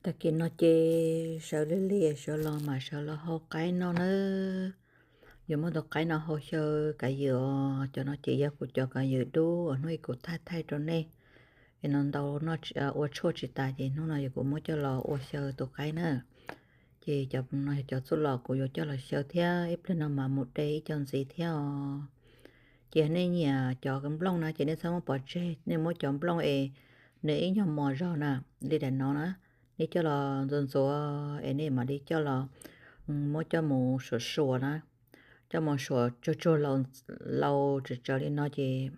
Tag kis no ces sawv lig lig sawv los mas sawv los hau qaib no na. Yuav muab tus qaib no hau xyaw kav ywm os. Cov no ces yog kuv cov kav ywm dub uas hnub ib kuv thaij thaij rau nej. Es no ntau noj ua tshuaj tsis tas ces hnub no yog kuv muab coj los ua xyaw tus qaib na. Ces cov no yog cov txuj lom kuv yuav coj los xyaw thiab ib pliag no mas mus de ib co ntxiv thiab os. Ces nej nyiam cov nplooj na ces nej txhob muab pov tseg, nej muab cov nplooj es nws ib nyuag mos zog na, li daim no na, nej coj los ntxuav ntxuav es nej mam li coj los muab coj mus suav suav na, coj mus suav tsuag tsuag laus tsawv tsawv li no ces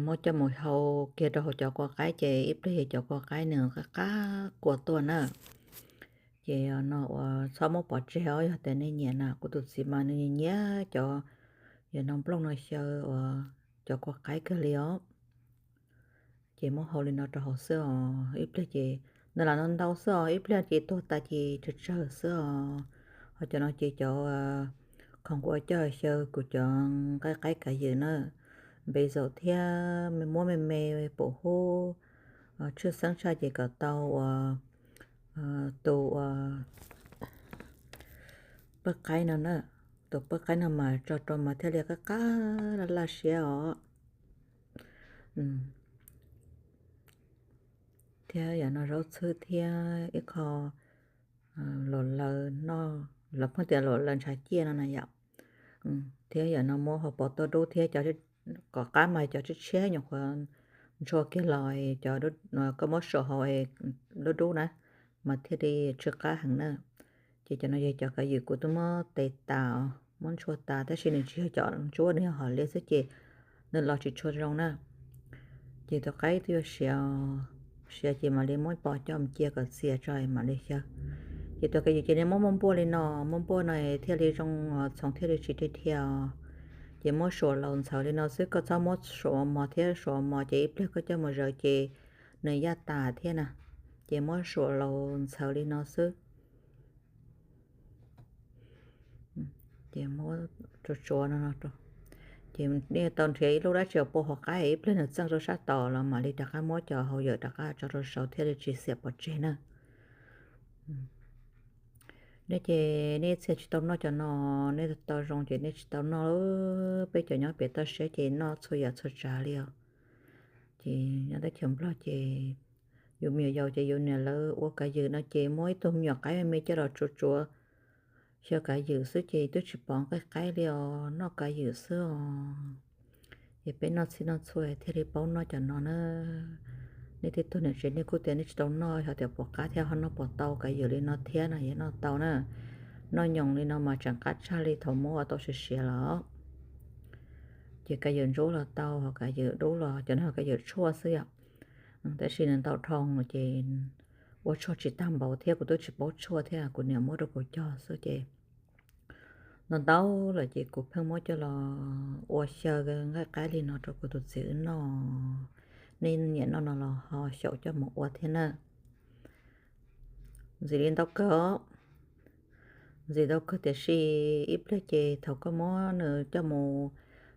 muab coj mus hau kiag rau hauv cov kua qaib ces ib pliag cov kua qaib nws qab qab qua tuaj na. Ces no uas txhob muab pov tseg os, yog tias nej nyiam na, kuv tus txiv mas nws nyiam cov, yog no nplooj no xyaw uas cov kua qaib kawg li os. Ces muab hau li no rau hauv xwb os, ib pliag ces nws lam no ntau xwb os, ib pliag ces tuag tas ces tsawg tsawg xwb os. Ho cov no ces cov khoom kuv ua coj xyaw kuv cov nqaij qaib kav ywm na, basil thiab muab me me pum hub, tshwj xeeb tshaj ces kom tau uas tus uas pawj qaib no na, tus pawj qaib no mas tso rau mas thiaj li qab qab laj laj siab os. Thiab yam no zaub txhwb thiab ib qho los laws no, los pheej tias los laws ntshav ciaj no na yom. Thiab yam no muab hau pov tauj dub thiab cov, kom qab mas cov tshiab tshiab nyuam qhuav ntshua kiag los cov, koj muab suam hau dub dub na, mas thiaj li tsw qab heev na. Ces cov no yog cov kav ywm kuv twb muab tes tas, muab ntshua tas tab sis nws tsis yog cov ntsuab, nws yog hom liaj xwb ces nws los tsis tshua zoo na. Ces tus qaib twb yuav siav, siav ces mam li muab pov coj mus cia kom txias tso mam li xyaw. Ces tus kav ywm ces nej muab muab npuaj li no, muab npuaj no thiaj li zoo, txhoov thiaj li tsis dhia dhia. Ces muab suam laus ntxhawv li no xwb, koj txhob muab suam mos thiab, suam mos ces ib pliag koj coj mus zawv ces nws yaj tas thiab na. Ces muab suam laus ntxhawv li no xwb. Ces muab tsuav tsuav no no rau. Ces nej tau nrhiav ib lub dab tsi pua hauv qaib ib pliag nws txeej rau sab tod los mam li rov qab muab cov hau yawm rov qab tso rau saud thiaj li tsis xiam pov tseg na. Nej ces nej txhia tsis tau noj cov no, nej tau zoo ces nej tsis tau noj. Peb cov nyob pem toj siab ces noj txhua yam txhua tsav li os. Ces nyob teb chaws Nplog ces yus me nyuam yaus ces yus niam lawv ua kav ywm no ces muab ib tug me nyuam qaib me me coj los tsuav tsuav xyaw kav ywm xwb ces twb tsis pom nqaij qaib li os, noj kav ywm xwb os. Ces peb noj txhij noj txhua thiaj li paub noj cov no na. Nej tej tug niam tsev nej kuj tias nej tsis tau noj, xyov tias puas qab thiab ho noj puas tau kav ywm li no thiab no, yog noj tau na. Noj nyoos li no mas tseem qab tshaj li thaum muab ua tau siav siav los. Ces kav ywm ntsuab los tau, ho kav ywm dub los, cov no ho kav ywm tshuaj xwb yom. Tab sis nws ntau dhau ces ua tshuaj tsis tag npaum thiab kuv twb tsis paub tshuaj thiab, kuv niam muab rau kuv cog xwb ces ntau ntau lawm ces kuv pheej muab coj los ua xyaw nqaij qaib li no rau kuv tus txiv wb noj. Nej nyiam noj no los ho xyaum coj mus ua thiab na. Ntxim li ntau kawg os. Ntxim ntau kawg tiam sis ib pliag ces thaum koj muab nws coj mus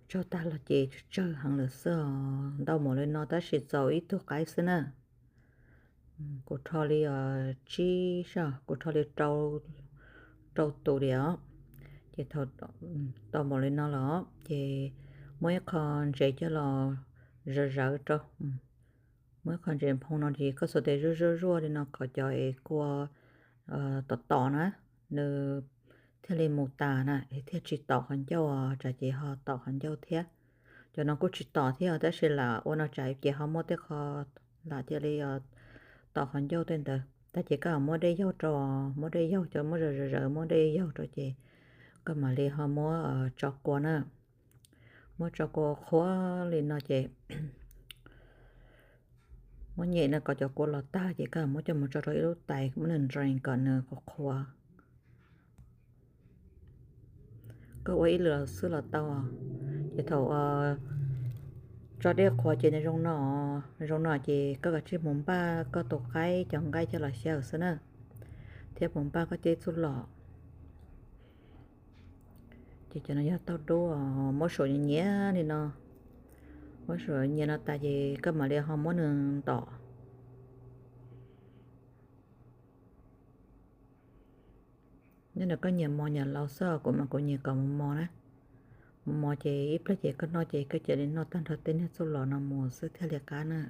tsaug tag los ces tsawg tsawg heev lawm xwb os. Ntau npaum li no tab sis txaus ib tug qaib xwb na. Kuv rho li os tsib sab, kuv rho li rau tus li os. Ces tau npaum li no los ces muab ib qho ntsev coj los zawv zawv rau. Muab ib qho ntsev nphoo no ces koj xuas tes zuaj zuaj zuaj li no kom cov es kua tom tom na, nws thiaj li mus tas na, es thiaj tsis tom qhov ncauj, tsam ces ho tom qhov ncauj thiab. Cov no kuj tsis tom thiab tab sis lam ua no tsam ces ho muaj tej qho lam cia li tom qhov ncauj tej ntawd. Tag ces koj muab dej yaug rau, muab dej yaug cov muab zawv zawv zawv muab dej yaug rau ces koj mam li ho muab tso kua na. Muab tso kua qhuav li no ces muab nyem no kom cov kua los tag ces koj muab coj mus tso rau ib lub tais muab nws nrees kom nws qhuav qhuav. Koj ua ib lwm xwb los tau. Ces thaum tso dej qhuav ces nws zoo no, zoo no ces koj kav tsij mus npaj koj tus qaib cov nqaij coj los xyaw xwb na, thiab mus npaj koj tej txuj lom. Ces cov no yog tauj dub, muab suam nyias li no, muab suam nyias no tas ces koj mam li ho muab nws ntom. Nyob ntawm koj nyiam mos nyiam laus xwb os, kuv mas kuv nyiam kom mos mos na. Mos mos ces ib pliag ces koj noj ces koj cia li noj tag nrho tej niag txuj lom no mus xwb thiaj li qab na.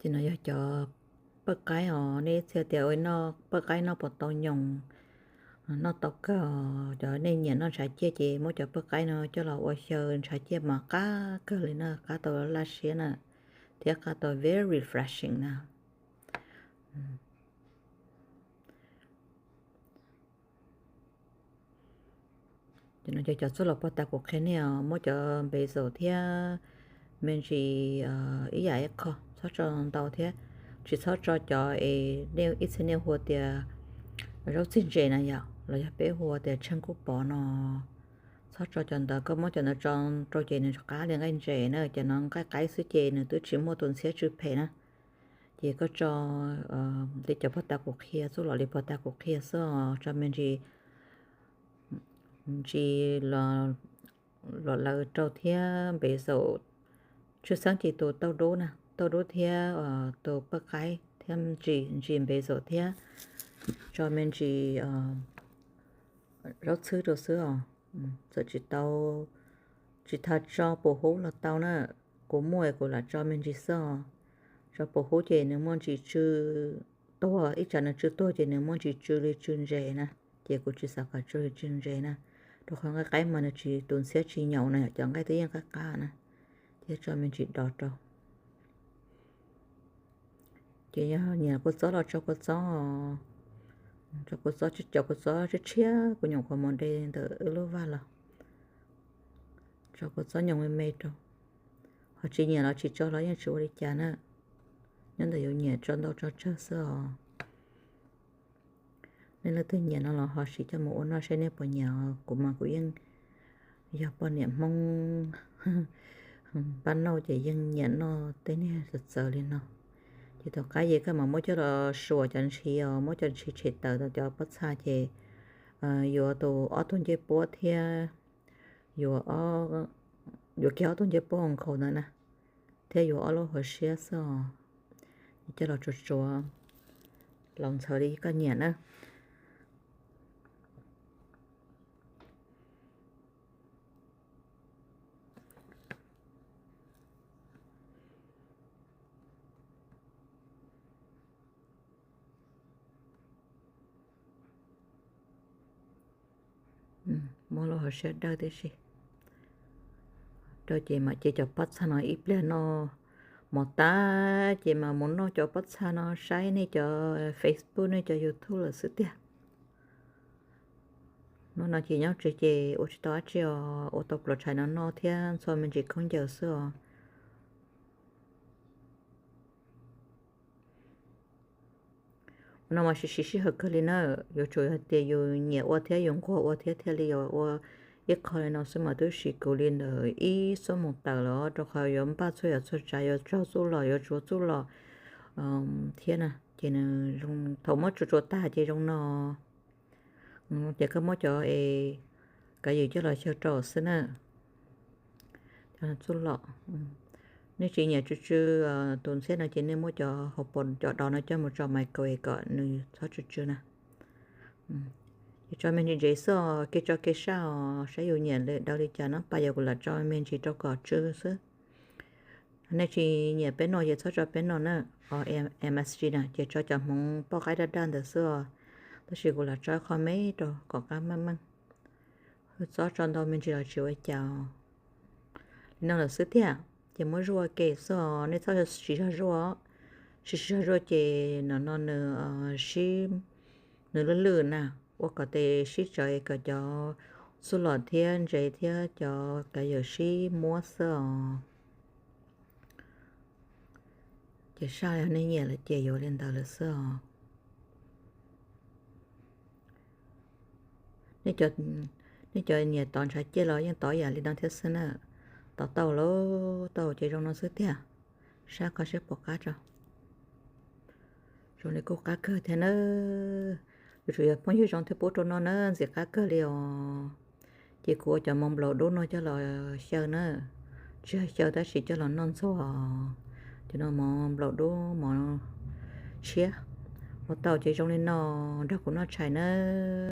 Ces no yog cov pawj qaib os, nej ib txhia tias ua pawj qaib noj puas tau nyoos, noj tau kawg. Cov nej nyiam noj ntshav ciaj ces muab cov pawj qaib no coj los ua xyaw ntshav ciaj mas qab kawg li na, qab tau laj siab na, thiab qab tau very refreshing na. Ces no cov txuj lom puag ta kuv qhia nej os, muab cov basil thiab me ntsis ib yam ib qho, txhob tso ntau thiab, tsis txhob tso cov es ib txhia nej hu tias zaub txig ntses na yom, los yog peb hu tias tsheej kub pov no. Txhob tso cov ntawd, koj muab cov ntawd tso rau ces nws qab li nqaij ntses na, cov no nqaij qaib xwb ces nws twb tsis muaj tus ntxhiab tsw phem na. Ces koj tso li cov puag ta kuv qhia, txuj lom li puag ta kuv qhia xwb os, tso me ntsis, ntsis los lawv rau thiab basil, tshwj xeeb ces tus tauj dub na, tauj dub thiab tus pawj qaib thiab ntsis, ntsis basil thiab tso me ntsis zaub txhwb rau xwb os. Txawm tsis tau, tsis tas tso pus hub los tau na, kuv muaj kuv lam tso me ntsis xwb os. Tso pus hub ces nws muaj ntsis tsw tuag, ib tsam nws tsw tuag ces nws muaj ntsis tsw li tsw ntses na, ces kuv tsis xav kom tsw li tsw ntses na, rau qhov nqaij qaib mas nws tsis, tus ntxhiab tsis nyaum na, cov nqaij twb yeej qab qab na, thiab tso me ntsis dos rau. Ces yog nyiam kua txob los tso kua txob, tso kua txob, cov kua txob tshiab tshiab kuv nyuam qhuav mus de ntawm wb lub vaj los, tso kua txob nyoos me me rau. Ho tsis nyiam los tsis tso los yeej tsis ua li cas na, nyob ntawm yus nyiam tso ntau tso tsawg xwb os. Nej leej twg nyiam no los ho siv coj mus ua noj seb nej puas nyiam os. Kuv mas kuv yeej yog poj niam Hmoob pab noj ces yeej nyiam noj tej niag txawv txawv li no. Ces tom qab ces koj mam muab coj los suas cov ntshis os, muab cov ntshis tshem tawm tau cov pob txha ces yuav tus ob tug ncej puab thiab yuav, yuav kiag ob tug ncej puab nkaus ntawd na, thiab yuav ob lub hauv siab xwb os. Coj los tsuav tsuav laus ntxhawv li koj nyiam na. Muab lub hauv siab dawj tib si rau ces mam cia cov pob txha no ib pliag noj mov tas ces mam mus noj cov pob txha no saib nej cov Facebook nej cov YouTube lawm xwb tiag. Hnub no ces nyob tsev ces ua tsis tau dab tsi os, ua tau pluas tshais no noj thiab ntxhua me ntsis khaub ncaws xwb os. Ua no mas siv siv sij hawm kawg li na, yuav tsum hais tias yus nyiam ua thiab yus nquag ua thiab thiaj li yuav ua ib qho li no xwb mas twb siv kuv li ntawm ib xuab moos tawm los rau qhov yuav npaj txhua yam txhua tsav, yuav tsaug txuj lom, yuav tsuav txuj lom thiab na, ces nws thaum muab tsuav tsuav tag ces zoo no. Ces koj muab cov es kav yws coj los xyaw rau xwb na. Cov txuj lom, nej tsis nyiam tsw tsw tus ntxhiab no ces nej muab cov hauv paus cov dos no coj mus tso microwave kom nws txhob tsw tsw na. Ces tso me ntsis ntsev xwb os, kev tso kev saj os, saib yus nyiam daws li cas no, pas yog kuv lam tso me ntsis rau kom tsw xwb. Nej tsis nyiam peb no ces txhob tso peb no na, MSG na, ces tso cov hmoov poj qaib daj daj ntawd xwb os. Tab sis kuv lam tso qho me rau kom qab meej meej. Hwj txob tso ntau me ntsis los tsis ua cas. Li no lawm xwb tiag, ces muab zuaj ua ke xwb os, nej txhob siv zog zuaj, siv siv zog zuaj ces no no nws sib, nws lwj lwj na, ua kom tes sib tsawv kom cov txuj lom thiab ntsev thiab cov kav yawm sib muab xwb os. Ces saj yog nej nyiam lawm ces yuav li ntawd lawm xwb os. Nej cov nyiam tov ntshav ciaj los yeej tov yam li no thiab xwb na. Tov tau lawm, tau ces zoo no xwb tiag. Saj qhov seb puas qab tso. Zoo li kuj qab kawg thiab na. Yuav tsum yog phooj ywg zoo thiaj pub rau noj na, ntxim qab kawg li os. Ces kuv ua cov moos nplaum dub no coj los xyaw na. Tsis yog xyaw tab sis coj los noj ntxuag. Ces no mov nplaum dub mov tshiab. Ua tau ces zoo li no, nrog kuv noj tshais nawb.